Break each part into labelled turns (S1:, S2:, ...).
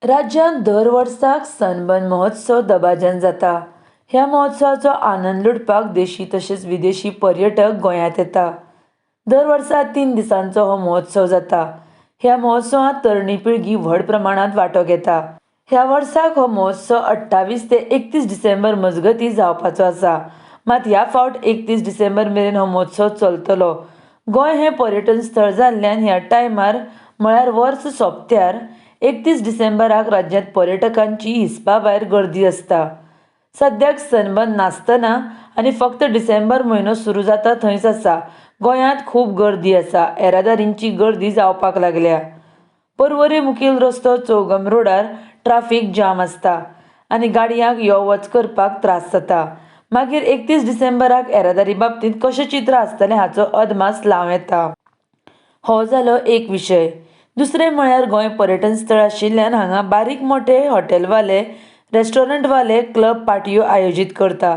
S1: राज्यांत दर वर्साक सनबर्न महोत्सव दबाज्यान जाता. ह्या महोत्सवाचो आनंद लुटपाक देशी तशेंच विदेशी पर्यटक गोंयांत येता. दर वर्सा 3 दिसांचो हो महोत्सव जाता. ह्या महोत्सवांत तरणी पिळगी व्हड प्रमाणांत वांटो घेता. ह्या वर्साक हो महोत्सव 28 ते 31 डिसेंबर मजगतीं जावपाचो आसा. मात ह्या फावट 31 डिसेंबर मेरेन हो महोत्सव चलतलो. गोंय हें पर्यटन स्थळ जाल्ल्यान ह्या टायमार म्हळ्यार वर्स सोंपत्यार 31 डिसेंबराक राज्यांत पर्यटकांची हिसपा भायर गर्दी आसता. सद्याक सनबर्न नासतना आनी फक्त डिसेंबर म्हयनो सुरू जाता थंयच आसा. गोंयांत खूब गर्दी आसा. येरादारींची गर्दी जावपाक लागल्या. पर्वरी मुखेल रस्तो चौगम रोडार ट्राफीक जाम आसता आनी गाडयांक यो वच करपाक त्रास जाता. मागीर 31 डिसेंबराक येरादारी बाबतींत कशें चित्र आसतलें हाचो अदमास लावं येता. हो जालो एक विशय. दुसरें म्हळ्यार गोंय पर्यटन स्थळ आशिल्ल्यान हांगा बारीक मोठे हॉटेलवाले, रेस्टॉरंटवाले क्लब पार्टयो आयोजीत करता.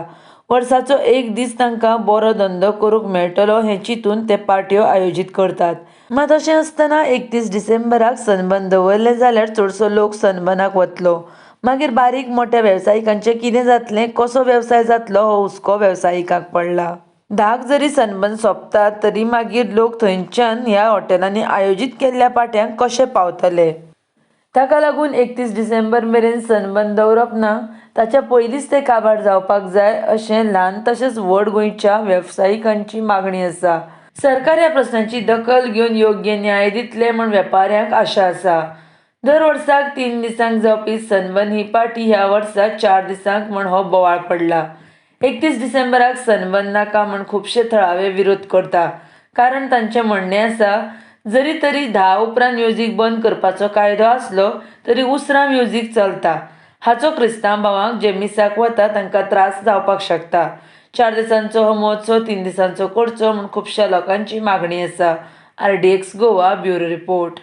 S1: वर्साचो एक दीस तांकां बरो धंदो करूंक मेळटलो हें चिंतून ते पार्ट्यो आयोजीत करतात. मात अशें आसतना 31 डिसेंबराक सनबर्न दवरलें जाल्यार चडसो लोक सनबर्नाक वतलो. मागीर बारीक मोठ्या वेवसायिकांचें कितें जातलें, कसो वेवसाय जातलो हो हुस्को वेवसायिकांक पडला. 10क जरी सनबर्न सोंपता तरी मागीर लोक थंयच्यान ह्या हॉटेलांनी आयोजीत केल्ल्या पार्ट्यांक कशे पावतले? ताका लागून 31 डिसेंबर मेरेन सनबर्न दवरप ना, ताच्या पयलींच ते काबार जावपाक जाय अशें ल्हान तशेंच व्हड गोंयच्या वेवसायिकांची मागणी आसा. सरकार ह्या प्रस्नाची दखल घेवन योग्य न्याय दितले म्हूण वेपाऱ्यांक आशा आसा. दर वर्साक 3 दिसांक जावपी सनबर्न ही पार्टी ह्या वर्सा 4 दिसांक म्हूण हो बोवाळ पडला. 31 डिसेंबराक सनबर्न नाका म्हूण खुबशे थळावे विरोध करता. कारण तांचें म्हणणें आसा, जरी तरी 10 उपरांत म्युजीक बंद करपाचो कायदो आसलो तरी उसरां म्युजीक चलता. हाचो क्रिस्तांव भावांक जे मिसाक वता तांकां त्रास जावपाक शकता. 4 दिसांचो हो महोत्सव 3 दिसांचो करचो म्हूण खुबश्या लोकांची मागणी आसा. RDX Goa bureau report.